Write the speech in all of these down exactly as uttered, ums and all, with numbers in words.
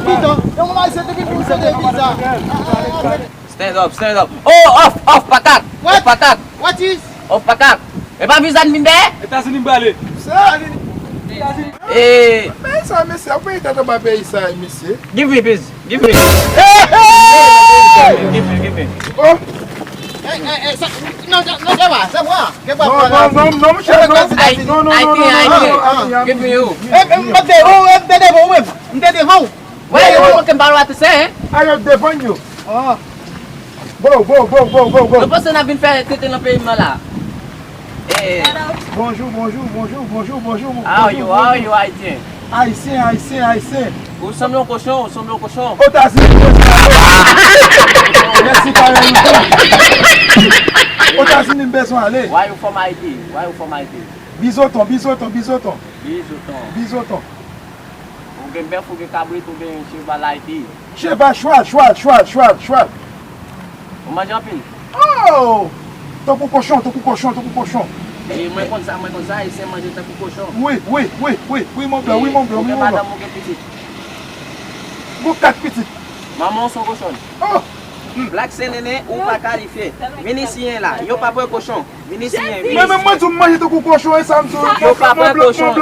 Pito, yon moun ayisyen te vin pou l fè de viza. Stand up, stand up. Oh, off, off patat. Off patat. What is? Off patat. E pa viza n vin dèyè? Etazini m prale. Sa? Etazini. Eh. Men sa, mesye, ap mete tèt anba peyi sa, mesye. Give me, please. Give me. Give me, give me. Oh. Eh, eh, eh, sa, non, non, non, se pa, se pa. Non, non, non, non, monchè, non. Non, non, non, non, non, non, non. Give me you. Eh, eh, m te, oh, eh, m te devan ou menm. M te devan ou. Wè, yo, yo, ke m pa lwa tou se, hein? A yo defann yo. Ah. Go, go, go, go, go, go. Nou panse n ap vin fè tete nan peyi m nan la. Eh. Bonjou, bonjou, bonjou, bonjou, bonjou. How are you? How are you, Haitien? Ayisyen, ayisyen, ayisyen. Ou sanble yon kochon, ou sanble yon kochon. Etazini bezwen ale. Mèsi, parèy ou. Etazini m bezwen ale. Why you from Haiti? Why you from Haiti? Bizoton, bizoton, bizoton. Bizoton. Bizoton. Ou gen bèf, ou gen kabrit, ou gen cheval Ayiti. Cheval, chwal, chwal, chwal, chwal, chwal. Ou manje anpil? Oh! Tankou kochon, tankou kochon, tankou kochon. E mwen konn sa, mwen konn sa, e se manje tankou kochon. Wi, wi, wi, wi, wi, mon blan, wi, mon blan, wi, mon blan. Ou gen madanm, ou gen pitit? Gon kat pitit. Manman w se yon kochon. Oh! Black Senene, ou pa kalifye. Vin isiyen la, yo pa pran kochon. Vin isiyen, vin isiyen. Mwen menm mwen di w m manje tankou kochon, e sa m di w. Yo pa pran kochon.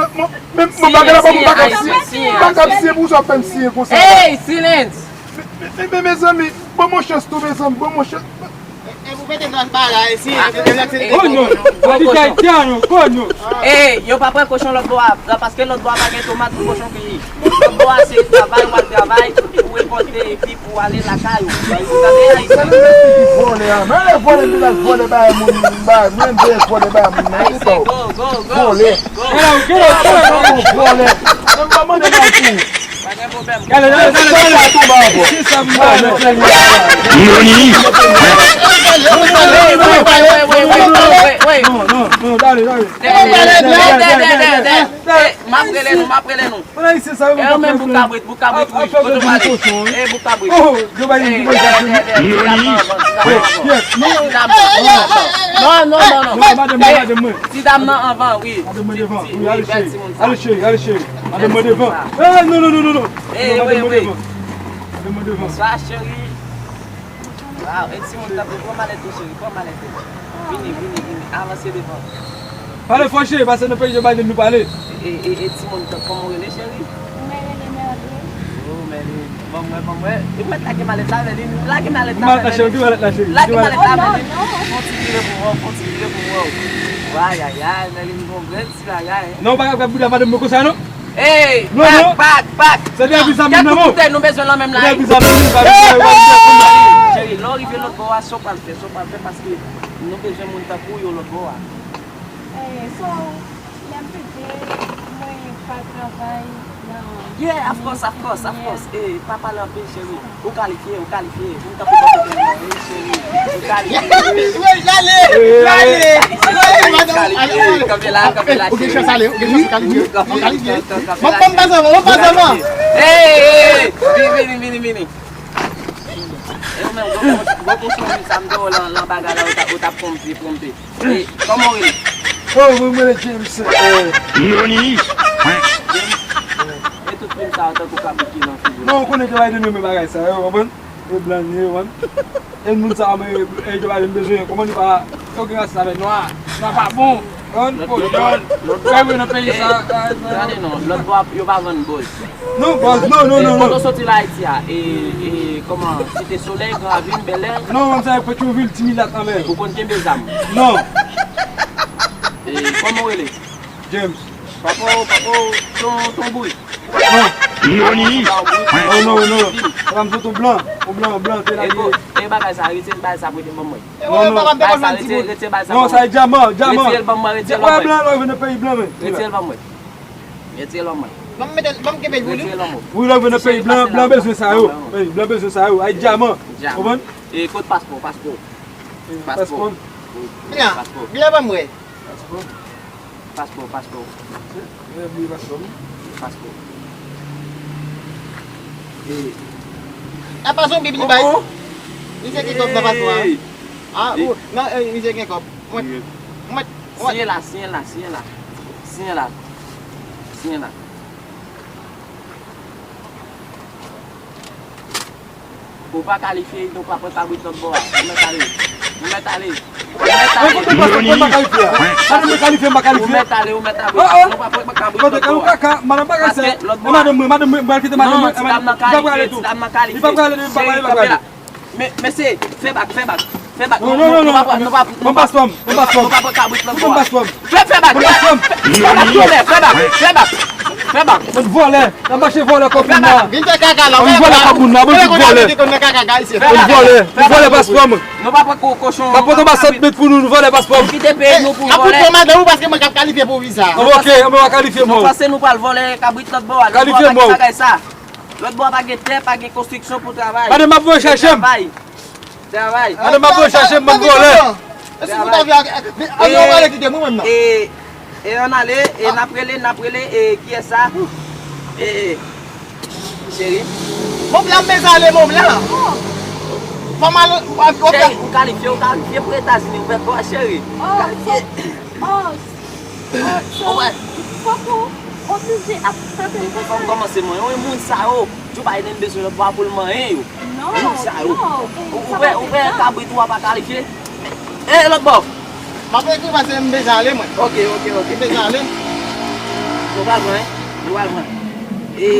Men mwen pa gen la, mwen pa kab siyen. M pa kab siyen pou sa w fè m siyen konsa. Hey, silence! Men, men, men, mezanmi, ban mwen chans tou, mezanmi, ban mwen chans. E, e, ou mete nan bagay, si, e, e, e, e, oh, non. Pran kochon. Pran kochon. Ey, yo pa pran kochon lòt bò a, paske lòt bò a pa gen tomat pou kochon ki. Lòt bò a se travay, w al travay, pou rekòlte, epi pou ale lakay ou. Gade Ayisyen. Gade mèsi ki vòlè a. Men vòlè, men vòlè bay moun, bay, men vòlè bay moun nan. Ayisyen, go, go, go. Vòlè. Go. Vòlè. Men m pa mande bay pou ou. Pa gen pwoblèm. Gade, gade, gade, gade. Noni. Wait, wait, wait, wait, wait, wait, wait. Non, non, non, dale, dale. Dè, dè, dè, dè, dè. Eh, m ap rele nou, m ap rele nou. Mwen ayisyen sa yo. Eh, ou menm bouk kabrit, bouk kabrit, wi. Kote w prale? Eh, bouk kabrit. Oh, Joe Biden, Joe Biden. Noni. Yes, non, non, non, non. Non, non, non, non. Non, madanm mwen, madanm mwen. Ti dam nan anvan, wi. Madanm mwen devan. Wi, ale cheri. Ale cheri, ale cheri. Madanm mwen devan. Eh, non, non, non, non, non. Eh, wi, wi. Madanm mwen devan. Madanm mwen devan. Bonswa, cheri. Waw, e timoun tanpri, pran malèt ou, cheri, pran malèt ou. Vini, vini, vini, avanse devan. Pale fò, cheri, paske nan peyi Joe Biden nou prale. E, e, e timoun tanpri, kòman w rele, cheri? Mwen rele Merlin. Oh, Merlin. Ban mwen, ban mwen. E mwen lage malèt la, Merlin. Lage malèt la, Merlin. Lage malèt la, cheri. Lage malèt la, Merlin. Fon ti vire pou mwen, fon ti vire pou mwen. Ayayay, Merlin, bon grenn ti bagay. Non, ou pa ka fè bouda madanm mwen konsa, non. Ey, pak, pak, pak. Se de viza moun nan, non. Kèt ou koute, nou bezwen lan menm la. Se de viza moun, pa bezwen wè. Cheri, lè w rive lòt bò a, sa w pral fè, sa w pral fè, paske nou bezwen moun tankou w yo lòt bò a. Eh, so, lè m pete, mwen pa travay nan. Yeah, of course, of course, of course. Eh, pa pale anpil, cheri. Ou kalifye, ou kalifye. Ou kalifye, ou kalifye. Wi, l ale, l ale. Ou kalifye, kanpe la, kanpe la, cheri. Ou gen chans ale, ou gen chans kalifye. Ou kalifye. Mwen pa m pa zanman, mwen pa zanman. Hey, hey, hey. Vini, vini, vini, vini. E ou menm, gwo, gwo, gwo kochon, sa m te wè w lan, lan bagay la, ou t ap, ou t ap ponpe, ponpe. E, kòman w rele? Oh, mwen, mwen rele James. Eh. Noni? James? E tout moun sa yo tankou kabrit ki nan figi w. Non, ou konnen ke Biden renmen bagay sa yo, konprann? E blan li ye, konprann? E moun sa yo, men, e Joe Biden bezwen, konprann li pa, yo gen rasis avè nwa, nwa pa bon, konprann? Lòt, lòt, lòt, lòt, gade non, lòt bò a, yo pa vann bòz. Non, bòz, non, non, non, non. Kote w soti la Ayiti a? E, e, kòman? Site Solèy, Gran Ravin, Bèlè? Non, mwen sa e Petyonvil, Timilat, anmè. Ou konn kenbe zam? Non. E, kòman w rele? James. Papa w, papa w, ton, ton bourik. Non. Noni? Papa w bourik. Non, non, non. Papa m se ton blan. Ton blan, blan, te la ye. E, e bagay sa, retire bagay sa, prete ban mwen. Non, non. Bay sa, retire, retire bay sa. Non, sa e dyaman, dyaman. Retire l ban mwen, retire l ban mwen. Wè blan, lè w vin nan peyi blan, men. Retire l ban mwen. Retire l ban mwen. Ban m mete, ban m kenbe l pou li. Retire l ban mwen. Wi, lè w vin nan peyi blan, blan bezwen sa yo. Wi, blan bezwen sa yo. Ay dyaman. Dyaman. Konprann? E kot paspò, paspò? Paspò. Blan, blan ban mwen. Paspò. Paspò, paspò. Paspò. E. A pa zonbi li bay. Oh, oh. Li se ki kòb nan paspò a. Hey. Ah, oh, non, eh, li se gen kòb. Mwen, mwen. Siyen la, siyen la, siyen la. Siyen la. Siyen la. Ou pa kalifye, nou pa pran kabrit lòt bò a. Ou mèt ale. Ou mèt ale. Ou mèt ale. Mwen pa kalifye a. Mwen pa kalifye, mwen pa kalifye. Ou mèt ale, ou mèt ale. Nou pa pran kabrit lòt bò a. Paske lòt bò a. Madanm mwen, madanm mwen, mwen kite madanm mwen. Non, ti dam nan kalifye, ti dam nan kalifye. Cheri, kanpe la. Men, mesye, fè bak, fè bak, fè bak. Non, non, non, non. Ban m paspò m, ban m paspò m. Nou pa pran kabrit lòt bò a. Fè, fè bak. Fè bak, fè bak, fè bak. Fè bak. Bann vòlè, n ap mache vòlè kòb moun nan. Vin fè kaka la. Bann vòlè kòb moun nan, bann tout vòlè. Bann vòlè, nou vòlè paspò m. Nou pa pran ko-, kochon. M ap pote anba sèt mèt pou nou, nou vòlè paspò m. Nou kite peyi nou pou vòlè. Ap pote madanm ou paske mwen k ap kalifye pou viza. Ok, mwen pa kalifye mwen. Nou panse nou pral vòlè kabrit lòt bò a. Kalifye mwen. Lòt bò a pa gen tè, pa gen konstriksyon pou travay. Madanm, m ap voye chache m. Travay. Travay. Madanm, m ap voye chache m, bann vòlè. E si nou ta vle, e, e, ann ale kite mwen menm nan. E, e ann ale, e n ap rele, n ap rele, e, kiyès sa? E, cheri. Mwen blan, m bezwen ale, mwen blan. Fò m al, ok. Cheri, ou kalifye, ou kalifye pou Etazini, ou fè kwa, cheri? Ou kalifye. Oh, so, fòk ou oblije ap tante l konsa. Fò m kòmanse manyen wi, moun sa yo. Joe Biden bezwen lòt bò a pou l manyen yo. Non, moun sa yo. Ou, ou wè, ou wè kabrit ou a pa kalifye? E, lòt bò. M ap ekri paske m bezwen ale, mwen. Ok, ok, ok. M bezwen ale. Nou pral pran, hein? Nou pral pran. E,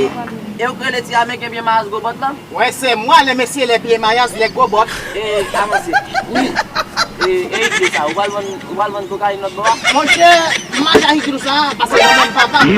e ou k rele ti Ameriken pye mayas gwo bòt lan? Wè, se mwa, lè mesye, lè pye mayas, lè gwo bòt. E, avanse. Wi. E, e igle sa, ou pral vann, ou pral vann kokayin lòt bò a? Monchè, m mache ak igle sa, paske mwen menm papa m,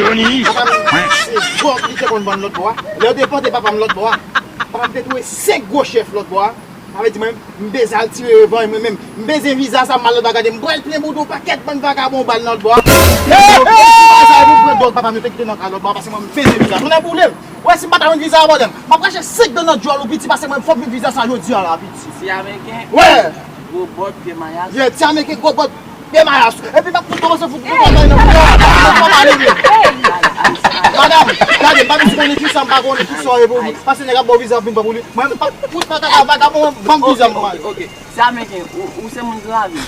papa m, se dwòg li te konn vann lòt bò a. Lè yo depòte papa m lòt bò a, papa m te touye senk gwo chèf lòt bò a. Sa vle di mwen, m bezwen al tire revanj mwen menm. M bezwen viza sa, m al lòt bò a gade, m pral plen bouda yon pakèt bann vagabon bal nan lòt bò a. Yo, yo, yo, sa, yo pran dwòg papa m yo te kite nan kay lòt bò a, paske mwen, m bezwen viza. Tounen boule l. Wè, si m pa ta jwenn viza a, bòdèm, m ap rache senk dan nan dyòl ou piti, paske mwen fò m jwenn viza sa jodi a la, piti. Ti Ameriken, wè, gwo bòt, pye mayas. Yeah, ti Ameriken, gwo bòt, pye mayas. Epi m ap fout kòmanse fout gwo bòt nan pye a. Mwen pa pale vre. Madanm, gade, m pa bezwen konnen kisa, m pa konnen kisa w ye pou ou. Paske nèg ap ba w viza, vin pran pou li. Mwen, m p ap fout nan kaka vagabon, ban m viza m, mwen. Ok, ok, ok. Ti Ameriken, ou, ou se moun Granvil?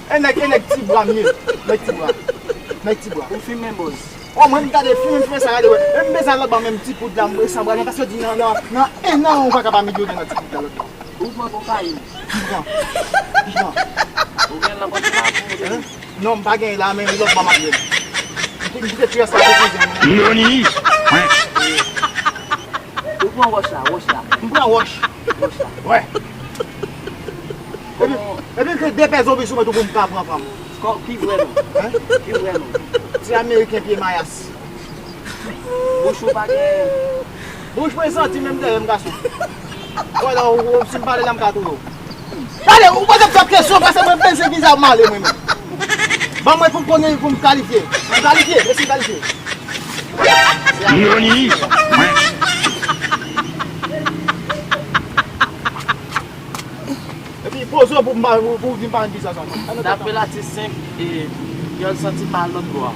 E nèg, e nèg Ti Bwa m ye. Nèg Ti Bwa. Nèg Ti Bwa. Ou fimen, bòs. O, mwen, m gade fim, m fè sa, gade, wè. E m bezwen al lòt bò, menm ti poud la, m bwè san bwa, men paske yo di nan, nan, nan en an, ou pa ka pa milyonè nan ti poud la lòt bò. Ou pran kokayin? M pran. M pran. Ou gen nan kont la pou ou te... Non, m pa gen la, men lòt bò m ap jwenn. M te, m te kite ti rès la pou kouzen m. Ou pran wòch la, wòch la. M pran wòch. Wòch la. Wè. Epi, epi ke de pè zonbi sou mwen tou pou m ka pran fanm. Kò, ki vrè non? Hein? Ki vrè non? Ti Ameriken pye mayas. Bouch ou pa gen. Bouch mwen santi menm dèyè m gason. Wè la, ou, ou, si m pale la, m ka touye w. Gade, ou poze m twòp kesyon, paske mwen bezwen viza pou m ale mwen menm. Ban mwen pou m konnen, pou m kalifye. Mwen kalifye, mesye kalifye. Noni! Epi poze w pou m pa, pou, pou w vin pa vin viza sa. Daprè latis senk, e, dyòl santi pa lòt bò a.